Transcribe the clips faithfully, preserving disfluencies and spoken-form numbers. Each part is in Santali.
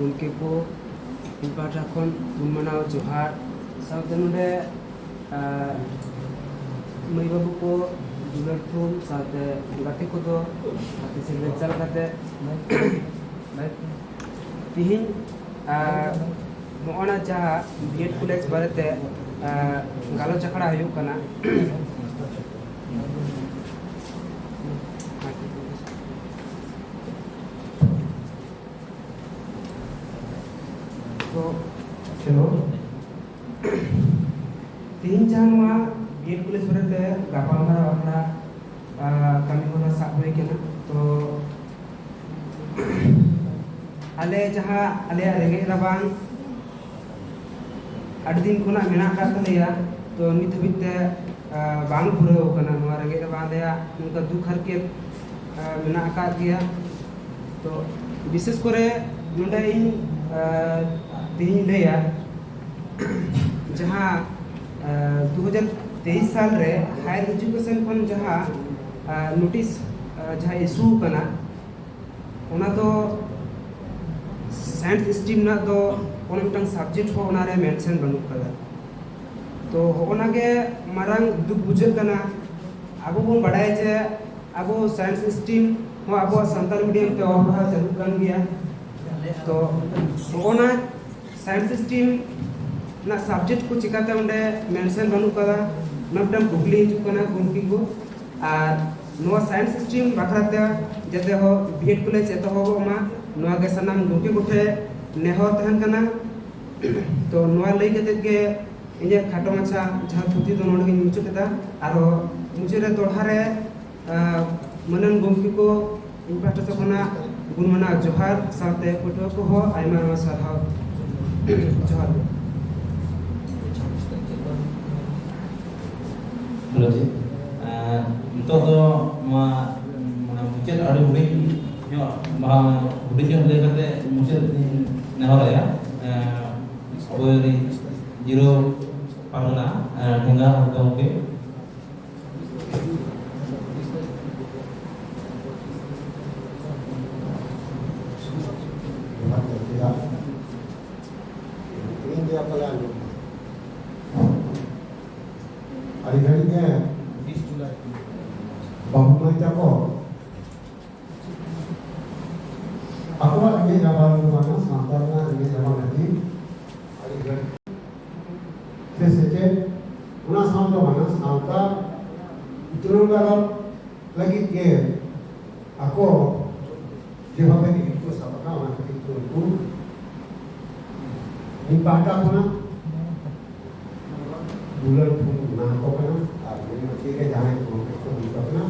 ᱜᱚᱢᱠᱮ ᱠᱚ, ᱤᱧ ᱯᱟᱦᱴᱟ ᱠᱷᱚᱱ ᱜᱩᱱ ᱢᱟᱱᱟᱣ ᱡᱚᱦᱟᱨ᱾ ᱥᱟᱶᱛᱮ ᱱᱚᱰᱮ, ᱟᱨ, ᱢᱟᱹᱭ ᱵᱟᱹᱵᱩ ᱠᱚ ᱫᱩᱞᱟᱹᱲ ᱛᱷᱩᱢ, ᱥᱟᱶᱛᱮ ᱜᱟᱛᱮ ᱠᱚᱫᱚ ᱜᱟᱛᱮ ᱥᱮᱫ ᱨᱮ ᱪᱟᱞᱟᱣ ᱠᱟᱛᱮ ᱛᱤᱦᱤᱧ, ᱟᱨ, ᱱᱚᱜᱼᱚ ᱱᱟ ᱡᱟᱦᱟᱸ ᱵᱤ ᱮᱰ ᱠᱚᱞᱮᱡᱽ ᱵᱟᱨᱮᱛᱮ, ᱟᱨ, ᱜᱟᱞᱚᱪ ᱟᱠᱷᱲᱟ ᱦᱩᱭᱩᱜ ᱠᱟᱱᱟ᱾ ᱛᱚ, ᱠᱷᱮᱞᱳᱰ᱾ ᱛᱮᱦᱮᱧ ᱡᱟᱦᱟᱸ ᱱᱚᱣᱟ ᱵᱤ ᱮᱰ ᱠᱚᱞᱮᱡᱽ ᱵᱟᱨᱮᱛᱮ ᱜᱟᱯᱟᱞᱢᱟᱨᱟᱣ ᱟᱠᱷᱲᱟ, ᱟᱨ, ᱠᱟᱹᱢᱤ ᱦᱚᱨᱟ ᱥᱟᱵ ᱦᱩᱭ ᱠᱟᱱᱟ᱾ ᱛᱚ, ᱟᱞᱮ ᱡᱟᱦᱟᱸ ᱟᱞᱮᱭᱟᱜ ᱨᱮᱸᱜᱮᱡ ᱨᱟᱵᱟᱝ ᱟᱹᱰᱤ ᱫᱤᱱ ᱠᱷᱚᱱᱟᱜ ᱢᱮᱱᱟᱜ ᱟᱠᱟᱫ ᱛᱟᱞᱮᱭᱟ, ᱛᱚ ᱱᱤᱛ ᱫᱷᱟᱹᱵᱤᱡ ᱛᱮ, ᱟᱨ, ᱵᱟᱝ ᱯᱩᱨᱟᱹᱣ ᱟᱠᱟᱱᱟ᱾ ᱱᱚᱣᱟ ᱨᱮᱸᱜᱮᱡ ᱨᱟᱵᱟᱝ ᱟᱞᱮᱭᱟᱜ ᱱᱚᱝᱠᱟ ᱫᱩᱠ ᱦᱟᱨᱠᱮᱛ, ᱟᱨ, ᱢᱮᱱᱟᱜ ᱟᱠᱟᱫ ᱜᱮᱭᱟ᱾ ᱛᱚ ᱵᱤᱥᱮᱥ ᱠᱚᱨᱮ ᱱᱚᱰᱮ ᱤᱧ, ᱟᱨ, ᱛᱮᱦᱮᱧ ᱞᱟᱹᱭᱟ, ᱡᱟᱦᱟᱸ, ᱟᱨ, ᱫᱩ ᱦᱟᱡᱟᱨ ᱛᱮᱭᱤᱥ ᱥᱟᱞ ᱨᱮ ᱦᱟᱭᱟᱨ ᱮᱡᱩᱠᱮᱥᱚᱱ ᱠᱷᱚᱱ ᱡᱟᱦᱟᱸ, ᱟᱨ, ᱱᱳᱴᱤᱥ, ᱟᱨ, ᱡᱟᱦᱟᱸ ᱤᱥᱩ ᱟᱠᱟᱱᱟ, ᱚᱱᱟ ᱫᱚ ᱥᱟᱭᱮᱱᱥ ᱥᱴᱨᱤᱢ ᱨᱮᱱᱟᱜ ᱫᱚ ᱠᱳᱱᱳ ᱢᱤᱫᱴᱟᱝ ᱥᱟᱵᱡᱮᱠᱴ ᱦᱚᱸ ᱚᱱᱟᱨᱮ ᱢᱮᱱᱥᱮᱱ ᱵᱟᱹᱱᱩᱜ ᱠᱟᱫᱟ᱾ ᱛᱚ ᱦᱚᱜᱼᱚᱱᱟ ᱜᱮ ᱢᱟᱨᱟᱝ ᱫᱩᱠ ᱵᱩᱡᱷᱟᱹᱜ ᱠᱟᱱᱟ᱾ ᱟᱵᱚ ᱵᱚᱱ ᱵᱟᱲᱟᱭᱟ ᱡᱮ ᱟᱵᱚ ᱥᱟᱭᱮᱱᱥ ᱥᱴᱨᱤᱢ ᱦᱚᱸ ᱟᱵᱚᱣᱟᱜ ᱥᱟᱱᱛᱟᱲ ᱢᱤᱰᱤᱭᱟᱢ ᱛᱮ ᱚᱞ ᱯᱟᱲᱦᱟᱣ ᱪᱟᱹᱞᱩᱜ ᱠᱟᱱ ᱜᱮᱭᱟ᱾ ᱛᱚ ᱦᱚᱜᱼᱚᱱᱟ ᱥᱟᱭᱮᱱᱥ ᱥᱴᱨᱤᱢ ᱨᱮᱱᱟᱜ ᱥᱟᱵᱡᱮᱠᱴ ᱠᱚ ᱪᱤᱠᱟᱛᱮ ᱚᱸᱰᱮ ᱢᱮᱱᱥᱮᱱ ᱵᱟᱹᱱᱩᱜ ᱠᱟᱫᱟ, ᱚᱱᱟ ᱢᱤᱫᱴᱟᱝ ᱠᱩᱠᱞᱤ ᱦᱤᱡᱩᱜ ᱠᱟᱱᱟ ᱜᱚᱢᱠᱮ ᱠᱚ᱾ ᱟᱨ ᱱᱚᱣᱟ ᱥᱟᱭᱮᱱᱥ ᱥᱴᱨᱤᱢ ᱵᱟᱠᱷᱨᱟ ᱛᱮ ᱡᱟᱛᱮ ᱦᱚᱸ ᱵᱤ ᱮᱰ ᱠᱚᱞᱮᱡᱽ ᱮᱛᱚᱦᱚᱵᱚᱜ ᱢᱟ, ᱱᱚᱣᱟ ᱜᱮ ᱥᱟᱱᱟᱢ ᱜᱚᱢᱠᱮ ᱠᱚᱴᱷᱮᱱ ᱱᱮᱦᱚᱨ ᱛᱟᱦᱮᱱ ᱠᱟᱱᱟ᱾ ᱛᱚ ᱱᱚᱣᱟ ᱞᱟᱹᱭ ᱠᱟᱛᱮ ᱜᱮ ᱤᱧᱟᱹᱜ ᱠᱷᱟᱴᱚ ᱢᱟᱪᱷᱟ ᱡᱟᱦᱟᱸ ᱛᱷᱩᱛᱤ ᱫᱚ ᱱᱚᱰᱮ ᱜᱤᱧ ᱢᱩᱪᱟᱹᱫ ᱮᱫᱟ᱾ ᱟᱨᱚ ᱢᱩᱪᱟᱹᱫ ᱨᱮ ᱫᱚᱲᱦᱟ ᱨᱮ, ᱟᱸ, ᱢᱟᱹᱱᱟᱱ ᱜᱚᱢᱠᱮ ᱠᱚ ᱤᱧ ᱯᱟᱦᱴᱟ ᱥᱮᱫ ᱠᱷᱚᱱᱟᱜ ᱜᱩᱱ ᱢᱟᱱᱟᱣ ᱡᱚᱦᱟᱨ, ᱥᱟᱶᱛᱮ ᱯᱟᱹᱴᱷᱩᱣᱟᱹ ᱠᱚᱦᱚᱸ ᱟᱭᱢᱟ ᱟᱭᱢᱟ ᱥᱟᱨᱦᱟᱣ᱾ ᱡᱚᱦᱟᱨ ᱜᱮ᱾ ᱦᱮᱞᱳ ᱡᱤ, ᱟᱨ ᱱᱤᱛᱚᱜ ᱫᱚ ᱱᱚᱣᱟ, ᱢᱟᱱᱮ, ᱢᱩᱪᱟᱹᱫ ᱟᱹᱰᱤ ᱦᱩᱰᱤᱧ ᱧᱚᱜ, ᱵᱟ, ᱦᱩᱰᱤᱧ ᱧᱚᱜ ᱞᱟᱹᱭ ᱠᱟᱛᱮ ᱢᱩᱪᱟᱹᱫ ᱤᱧ ᱱᱮᱦᱚᱨᱟᱭᱟ᱾ ᱟᱨ ᱟᱵᱚᱨᱮᱱ ᱡᱤᱨᱳ ᱯᱟᱨᱜᱟᱱᱟ, ᱟᱨ ᱰᱷᱮᱸᱜᱟ ᱦᱟᱸᱥᱫᱟ ᱜᱚᱢᱠᱮ᱾ ᱪᱮᱫᱟᱜ ᱵᱟᱹᱵᱩ ᱢᱟᱹᱭ ᱛᱟᱠᱚ ᱟᱠᱚᱣᱟᱜ ᱨᱮᱸᱜᱮᱡ ᱨᱟᱵᱟᱝ ᱫᱚ ᱵᱟᱝᱟ, ᱥᱟᱶᱛᱟ ᱨᱮᱱᱟᱜ ᱨᱮᱸᱜᱮᱡ ᱨᱟᱵᱟᱝ ᱠᱷᱟᱹᱛᱤᱨ ᱟᱹᱰᱤ ᱜᱷᱟᱹᱲᱤᱡ ᱥᱮ ᱥᱮᱪᱮᱫ, ᱚᱱᱟ ᱥᱟᱶ ᱫᱚ ᱵᱟᱝᱟ, ᱥᱟᱶᱛᱟ ᱩᱛᱱᱟᱹᱣ ᱜᱟᱱᱚᱜ ᱞᱟᱹᱜᱤᱫ ᱜᱮ ᱟᱠᱚ ᱡᱮᱵᱷᱟᱵᱮ ᱱᱤᱭᱚᱢ ᱠᱚ ᱥᱟᱵ ᱟᱠᱟᱫ, ᱚᱱᱟ ᱠᱷᱟᱹᱛᱤᱨ ᱛᱮ ᱩᱱᱠᱩ ᱢᱤᱫ ᱯᱟᱦᱴᱟ ᱠᱷᱚᱱᱟᱜ ᱫᱩᱞᱟᱹᱲ ᱠᱚ ᱮᱢᱟ ᱠᱚ ᱠᱟᱱᱟ, ᱟᱨ ᱢᱤᱫ ᱯᱟᱦᱴᱟ ᱨᱮ ᱡᱟᱦᱟᱸᱭ ᱠᱚ ᱠᱚ ᱦᱩᱭᱩᱜ ᱠᱟᱱᱟ,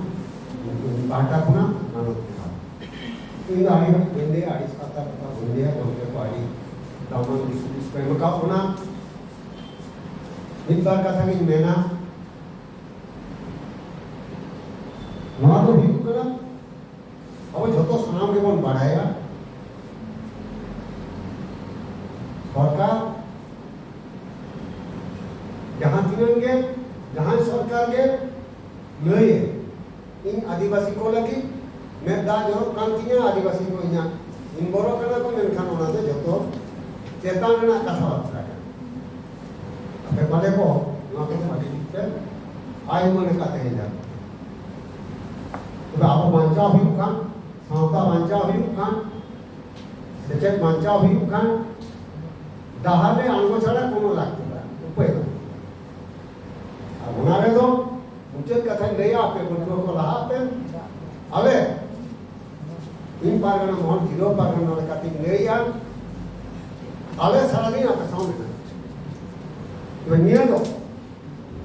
ᱩᱱᱠᱩ ᱢᱤᱫ ᱯᱟᱦᱴᱟ ᱠᱷᱚᱱᱟᱜ ᱢᱟᱱᱚᱛ ᱡᱚᱦᱟᱨ᱾ ᱤᱧ ᱫᱚ ᱟᱹᱰᱤ ᱦᱚᱲ ᱵᱟᱹᱧ ᱞᱟᱹᱭᱟ, ᱟᱹᱰᱤ ᱥᱟᱯᱛᱟ ᱠᱟᱛᱷᱟ ᱵᱟᱹᱧ ᱞᱟᱹᱭᱟ, ᱜᱚᱢᱠᱮ ᱠᱚ ᱟᱹᱰᱤ ᱫᱟᱢᱟᱱ ᱫᱤᱥ ᱦᱩᱫᱤᱥ ᱠᱚ ᱮᱢ ᱟᱠᱟᱫ ᱵᱚᱱᱟ᱾ ᱢᱤᱫ ᱵᱟᱨ ᱠᱟᱛᱷᱟ ᱜᱤᱧ ᱢᱮᱱᱟ, ᱱᱚᱣᱟ ᱫᱚ ᱦᱩᱭᱩᱜ ᱠᱟᱱᱟ, ᱟᱵᱚ ᱡᱷᱚᱛᱚ ᱥᱟᱱᱟᱢ ᱜᱮᱵᱚᱱ ᱵᱟᱲᱟᱭᱟ, ᱥᱚᱨᱠᱟᱨ ᱡᱟᱦᱟᱸ ᱛᱤᱱᱟᱹᱜ ᱜᱮ, ᱡᱟᱦᱟᱸᱭ ᱥᱚᱨᱠᱟᱨ ᱜᱮ ᱞᱟᱹᱭᱮ, ᱤᱧ ᱟᱹᱫᱤᱵᱟᱹᱥᱤ ᱠᱚ ᱞᱟᱹᱜᱤᱫ ᱢᱮᱫ ᱫᱟᱜ ᱡᱚᱨᱚᱜ ᱠᱟᱱ ᱛᱤᱧᱟ, ᱟᱹᱫᱤᱵᱟᱹᱥᱤ ᱠᱚ ᱤᱧᱟᱹᱜ ᱤᱧ ᱵᱚᱨᱚ ᱠᱟᱱᱟ ᱠᱚ, ᱢᱮᱱᱠᱷᱟᱱ ᱚᱱᱟ ᱫᱚ ᱡᱷᱚᱛᱚ ᱪᱮᱛᱟᱱ ᱨᱮᱱᱟᱜ ᱠᱟᱛᱷᱟ ᱵᱟᱨᱛᱟ ᱠᱟᱱᱟ᱾ ᱟᱯᱮ ᱵᱟᱞᱮ ᱠᱚ ᱱᱚᱣᱟ ᱠᱚ ᱵᱷᱟᱹᱜᱤ ᱴᱷᱤᱠ ᱯᱮ ᱟᱭ ᱢᱟᱱᱮ ᱠᱟᱛᱮ ᱦᱮᱡᱟ᱾ ᱛᱚᱵᱮ ᱟᱵᱚ ᱵᱟᱧᱪᱟᱣ ᱦᱩᱭᱩᱜ ᱠᱷᱟᱱ, ᱥᱟᱶᱛᱟ ᱵᱟᱧᱪᱟᱣ ᱦᱩᱭᱩᱜ ᱠᱷᱟᱱ, ᱥᱮᱪᱮᱫ ᱵᱟᱧᱪᱟᱣ ᱦᱩᱭᱩᱜ ᱠᱷᱟᱱ, ᱰᱟᱦᱟᱨ ᱨᱮ ᱟᱬᱜᱚ ᱪᱷᱟᱲᱟ ᱠᱳᱱᱳ ᱞᱟᱹᱠᱛᱤ ᱵᱟᱝ, ᱩᱯᱟᱹᱭ ᱵᱟᱝ᱾ ᱟᱨ ᱚᱱᱟ ᱨᱮᱫᱚ ᱢᱩᱪᱟᱹᱫ ᱠᱟᱛᱷᱟᱧ ᱞᱟᱹᱭᱟ, ᱟᱯᱮ ᱯᱟᱹᱴᱷᱩᱣᱟᱹ ᱠᱚ ᱞᱟᱦᱟᱜ ᱯᱮ᱾ ᱟᱞᱮ ᱤᱧ ᱯᱟᱨᱜᱟᱱᱟ ᱢᱚᱦᱚᱱ ᱡᱤᱨᱟᱹᱣ ᱯᱟᱨᱜᱟᱱᱟ ᱞᱮᱠᱟᱛᱤᱧ ᱞᱟᱹᱭᱟ, ᱟᱞᱮ ᱥᱟᱨᱟᱫᱤᱱ ᱟᱯᱮ ᱥᱟᱶ ᱢᱮᱱᱟᱜ ᱞᱮᱭᱟ᱾ ᱛᱚᱵᱮ ᱱᱤᱭᱟᱹ ᱫᱚ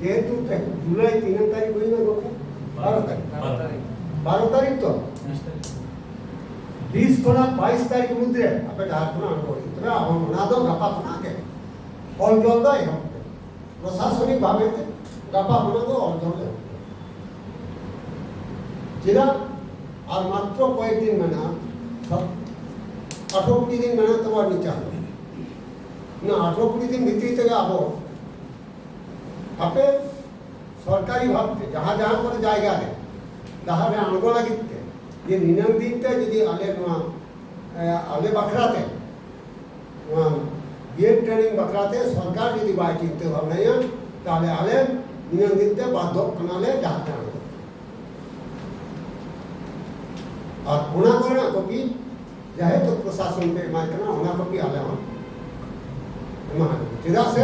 ᱡᱮᱦᱮᱛᱩ ᱛᱮ ᱡᱩᱞᱟᱭ ᱛᱤᱱᱟᱹᱜ ᱛᱟᱹᱨᱤᱠᱷ ᱦᱩᱭᱱᱟ ᱜᱚᱢᱠᱮ? ᱵᱟᱨᱚ ᱛᱟᱹᱨᱤᱠᱷ᱾ ᱵᱟᱨᱚ ᱛᱟᱹᱨᱤᱠᱷ᱾ ᱵᱟᱨᱚ ᱛᱟᱹᱨᱤᱠᱷ ᱛᱚ? ᱵᱤᱥ ᱛᱟᱹᱨᱤᱠᱷ᱾ ᱵᱤᱥ ᱠᱷᱚᱱᱟᱜ ᱵᱟᱭᱤᱥ ᱛᱟᱹᱨᱤᱠᱷ ᱢᱩᱫᱽᱨᱮ ᱟᱯᱮ ᱰᱟᱦᱟᱨ ᱠᱷᱚᱱᱟᱜ ᱟᱬᱜᱚ ᱦᱩᱭᱩᱜ ᱛᱟᱯᱮᱭᱟ᱾ ᱟᱵᱚ ᱚᱱᱟ ᱫᱚ ᱜᱟᱯᱟ ᱠᱷᱚᱱᱟᱜ ᱜᱮ ᱚᱞ ᱡᱚᱞ ᱫᱚ ᱮᱦᱚᱵ ᱯᱮ᱾ ᱯᱨᱚᱥᱟᱥᱚᱱᱤᱠ ᱵᱷᱟᱵᱮ ᱛᱮ ᱜᱟᱯᱟ ᱠᱷᱚᱱᱟᱜ ᱫᱚ ᱚᱞ ᱡᱚᱞ ᱮᱦᱚᱵ ᱯᱮ᱾ ᱪᱮᱫᱟᱜ? ᱟᱨ ᱢᱟᱛᱨᱚ ᱠᱚᱭᱮᱠ ᱫᱤᱱ ᱢᱮᱱᱟᱜᱼᱟ, ᱥᱟᱛ, ᱟᱴᱷᱨᱚ ᱠᱩᱲᱤ ᱫᱤᱱ ᱢᱮᱱᱟᱜ ᱛᱟᱵᱚᱱᱟ ᱱᱤᱝᱠᱟ᱾ ᱚᱱᱟ ᱟᱴᱷᱨᱚ ᱠᱩᱲᱤ ᱫᱤᱱ ᱵᱷᱤᱛᱨᱤ ᱛᱮᱜᱮ ᱟᱵᱚ ᱟᱯᱮ ᱥᱚᱨᱠᱟᱨᱤ ᱵᱷᱟᱵᱽ ᱛᱮ ᱡᱟᱦᱟᱸ ᱡᱟᱦᱟᱸ ᱠᱚᱨᱮ ᱡᱟᱭᱜᱟ ᱨᱮ ᱰᱟᱦᱟᱨ ᱨᱮ ᱟᱬᱜᱚ ᱞᱟᱹᱜᱤᱫ ᱛᱮ ᱡᱮ ᱱᱤᱱᱟᱹᱝ ᱫᱤᱱ ᱛᱮ ᱡᱩᱫᱤ ᱟᱞᱮ ᱱᱚᱣᱟ, ᱮ, ᱟᱞᱮ ᱵᱟᱠᱷᱨᱟ ᱛᱮ, ᱱᱚᱣᱟ ᱵᱤᱭᱮᱰ ᱴᱨᱮᱱᱤᱝ ᱵᱟᱠᱷᱨᱟ ᱛᱮ ᱥᱚᱨᱠᱟᱨ ᱡᱩᱫᱤ ᱵᱟᱭ ᱪᱤᱱᱛᱟᱹ ᱵᱷᱟᱵᱽᱱᱟᱭᱟ, ᱛᱟᱦᱞᱮ ᱟᱞᱮ ᱱᱤᱱᱟᱹᱝ ᱫᱤᱱ ᱛᱮ ᱵᱟᱫᱽᱫᱷᱚᱜ ᱠᱟᱱᱟᱞᱮ ᱰᱟᱦᱟᱨ ᱨᱮ ᱟᱬᱜᱚ᱾ ᱟᱨ ᱚᱱᱟ ᱠᱚᱨᱮᱱᱟᱜ ᱠᱚᱯᱤ ᱡᱟᱦᱟᱸᱭ ᱛᱚ ᱯᱨᱚᱥᱟᱥᱚᱱ ᱯᱮ ᱮᱢᱟᱭ ᱠᱟᱱᱟ, ᱚᱱᱟ ᱠᱚᱯᱤ ᱟᱞᱮ ᱦᱚᱸ ᱮᱢᱟ ᱦᱟᱞᱮ᱾ ᱪᱮᱫᱟᱜ ᱥᱮ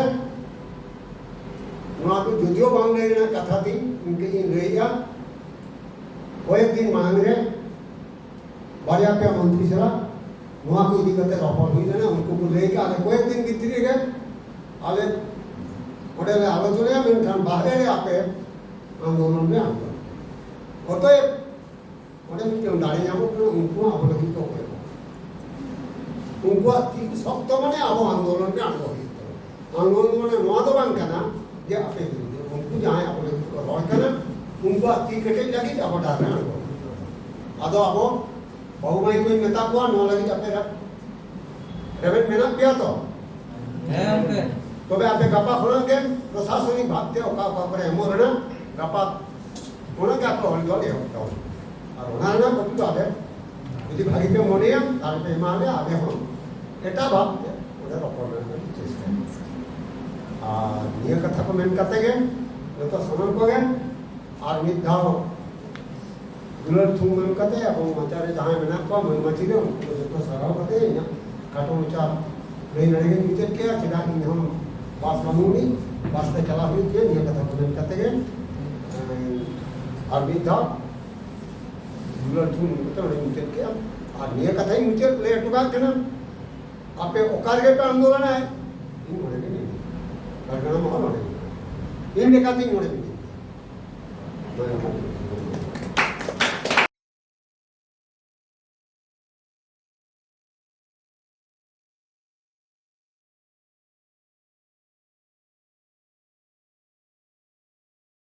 ᱱᱚᱣᱟ ᱫᱚ ᱡᱩᱫᱤᱭᱳ ᱵᱟᱝ ᱞᱟᱹᱭ ᱨᱮᱱᱟᱜ ᱠᱟᱛᱷᱟ ᱛᱤᱧ, ᱤᱱᱠᱟᱹ ᱤᱧ ᱞᱟᱹᱭᱮᱜᱼᱟ᱾ ᱠᱚᱭᱮᱠ ᱫᱤᱱ ᱢᱟᱲᱟᱝ ᱨᱮ ᱵᱟᱨᱭᱟ ᱯᱮᱭᱟ ᱢᱚᱱᱛᱨᱤ ᱥᱟᱞᱟᱜ ᱱᱚᱣᱟ ᱠᱚ ᱤᱫᱤ ᱠᱟᱛᱮ ᱨᱚᱯᱚᱲ ᱦᱩᱭ ᱞᱮᱱᱟ᱾ ᱩᱱᱠᱩ ᱠᱚ ᱞᱟᱹᱭ ᱠᱟᱜᱼᱟ, ᱟᱞᱮ ᱠᱚᱭᱮᱠ ᱫᱤᱱ ᱵᱷᱤᱛᱨᱤ ᱨᱮᱜᱮ ᱟᱞᱮ ᱚᱸᱰᱮ ᱞᱮ ᱟᱞᱳᱪᱚᱱᱟᱭᱟ, ᱢᱮᱱᱠᱷᱟᱱ ᱵᱟᱦᱨᱮ ᱨᱮ ᱟᱯᱮ ᱟᱱᱫᱳᱞᱚᱱ ᱨᱮ ᱟᱬᱜᱚᱱ᱾ ᱚᱛᱚᱮᱵ ᱚᱸᱰᱮ ᱢᱤᱫᱴᱮᱱ ᱫᱟᱲᱮ ᱧᱟᱢᱚᱜ ᱠᱟᱱᱟ, ᱩᱱᱠᱩ ᱦᱚᱸ ᱟᱵᱚ ᱞᱟᱹᱜᱤᱫ ᱠᱚ ᱠᱚᱭᱚᱜ᱾ ᱩᱱᱠᱩᱣᱟᱜ ᱛᱤ ᱥᱚᱠᱛᱚ ᱢᱟᱱᱮ ᱟᱵᱚ ᱟᱱᱫᱳᱞᱚᱱ ᱨᱮ ᱟᱬᱜᱚ ᱦᱩᱭᱩᱜ ᱛᱟᱵᱚᱱᱟ᱾ ᱟᱱᱫᱳᱞᱚᱱ ᱢᱟᱱᱮ ᱱᱚᱣᱟ ᱫᱚ ᱵᱟᱝ ᱠᱟᱱᱟ ᱡᱮ ᱟᱯᱮ ᱫᱤᱱ ᱨᱮ ᱩᱱᱠᱩ ᱡᱟᱦᱟᱸᱭ ᱟᱵᱚ ᱞᱟᱹᱜᱤᱫ ᱠᱚ ᱨᱚᱲ ᱠᱟᱱᱟ, ᱩᱱᱠᱩᱣᱟᱜ ᱛᱤ ᱠᱮᱴᱮᱡ ᱞᱟᱹᱜᱤᱫ ᱟᱵᱚ ᱰᱟᱦᱟᱨ ᱨᱮ ᱟᱬᱜᱚ ᱦᱩᱭᱩᱜ ᱛᱟᱵᱚᱱᱟ᱾ ᱟᱫᱚ ᱟᱵᱚ ᱵᱟᱹᱵᱩ ᱢᱟᱹᱭ ᱠᱚᱧ ᱢᱮᱛᱟ ᱠᱚᱣᱟ, ᱱᱚᱣᱟ ᱞᱟᱹᱜᱤᱫ ᱟᱯᱮ ᱨᱮ-, ᱨᱮᱵᱮᱱ ᱢᱮᱱᱟᱜ ᱯᱮᱭᱟ ᱛᱚ? ᱦᱮᱸ ᱜᱚᱝᱠᱮ᱾ ᱛᱚᱵᱮ ᱟᱯᱮ ᱜᱟᱯᱟ ᱠᱷᱚᱱᱟᱜ ᱜᱮ ᱯᱨᱚᱥᱟᱥᱚᱱᱤᱠ ᱵᱷᱟᱵᱽ ᱛᱮ ᱚᱠᱟ ᱚᱠᱟ ᱠᱚᱨᱮ ᱮᱢᱚᱜ ᱨᱮᱱᱟᱜ ᱜᱟᱯᱟ ᱠᱷᱚᱱᱟᱜ ᱜᱮ ᱟᱯᱮ ᱚᱞ ᱫᱚ ᱮᱦᱚᱵ ᱛᱟᱵᱚᱱ᱾ ᱟᱨ ᱚᱱᱟ ᱨᱮᱱᱟᱜ ᱠᱚᱯᱤ ᱫᱚ ᱟᱞᱮ ᱡᱩᱫᱤ ᱵᱷᱟᱹᱜᱤ ᱯᱮ ᱢᱚᱱᱮᱭᱟ, ᱛᱟᱦᱞᱮ ᱯᱮ ᱮᱢᱟ ᱞᱮᱭᱟ, ᱟᱞᱮ ᱦᱚᱸ ᱮᱴᱟᱜ ᱵᱷᱟᱵᱽ ᱛᱮ ᱚᱸᱰᱮ ᱨᱚᱯᱚᱲ ᱨᱮᱱᱟᱜ ᱞᱮ ᱪᱮᱥᱴᱟᱭᱟ᱾ ᱟᱨ ᱱᱤᱭᱟᱹ ᱠᱟᱛᱷᱟ ᱠᱚ ᱢᱮᱱ ᱠᱟᱛᱮ ᱜᱮ ᱡᱚᱛᱚ ᱥᱟᱱᱟᱢ ᱠᱚᱜᱮ ᱟᱨ ᱢᱤᱫ ᱫᱷᱟᱣ ᱫᱩᱞᱟᱹᱲ ᱛᱷᱩᱢ ᱮᱢ ᱠᱟᱛᱮ ᱟᱵᱚ ᱢᱟᱪᱟ ᱨᱮ ᱡᱟᱦᱟᱸᱭ ᱢᱮᱱᱟᱜ ᱠᱚᱣᱟ ᱢᱟᱹᱭ ᱢᱟᱹᱡᱷᱤ ᱨᱮ, ᱩᱱᱠᱩ ᱠᱚ ᱡᱚᱛᱚ ᱥᱟᱨᱦᱟᱣ ᱠᱟᱛᱮ ᱤᱧᱟᱹᱜ ᱠᱷᱟᱴᱚ ᱢᱟᱪᱷᱟ ᱞᱟᱹᱭ ᱱᱚᱰᱮ ᱜᱮᱧ ᱢᱩᱪᱟᱹᱫ ᱠᱮᱜᱼᱟ᱾ ᱪᱮᱫᱟᱜ ᱤᱧ ᱦᱚᱸ ᱵᱟᱥ ᱵᱟᱹᱱᱩᱜ ᱟᱹᱱᱤᱡ, ᱵᱟᱥ ᱛᱮ ᱪᱟᱞᱟᱣ ᱦᱩᱭᱩᱜ ᱜᱮᱭᱟ᱾ ᱱᱤᱭᱟᱹ ᱠᱟᱛᱷᱟ ᱠᱚ ᱢᱮᱱ ᱠᱟᱛᱮ ᱜᱮ, ᱮᱸ, ᱟᱨ ᱢᱤᱫ ᱫᱷᱟᱣ ᱫᱩᱞᱟᱹᱲ ᱛᱷᱩᱢ ᱮᱢ ᱠᱟᱛᱮ ᱱᱚᱰᱮᱧ ᱢᱩᱪᱟᱹᱫ ᱠᱮᱜᱼᱟ᱾ ᱟᱨ ᱱᱤᱭᱟᱹ ᱠᱟᱛᱷᱟᱧ ᱢᱩᱪᱟᱹᱫ ᱞᱟᱹᱭ ᱦᱚᱴᱚ ᱠᱟᱜ ᱠᱟᱱᱟ, ᱟᱯᱮ ᱚᱠᱟ ᱨᱮᱜᱮ ᱯᱮ ᱟᱱᱫᱳᱞᱚᱱᱟ, ᱤᱧ ᱱᱚᱰᱮ ᱜᱮ ᱢᱤᱱᱟᱹᱧᱟ᱾ ᱯᱟᱨᱜᱟᱱᱟ ᱢᱚᱦᱚᱞ ᱱᱚᱰᱮ ᱜᱮ ᱢᱮᱱᱟᱜᱼᱟ᱾ ᱤᱧ ᱞᱮᱠᱟᱛᱤᱧ ᱱᱚᱰᱮ ᱢᱤᱱᱟᱹᱧᱟ᱾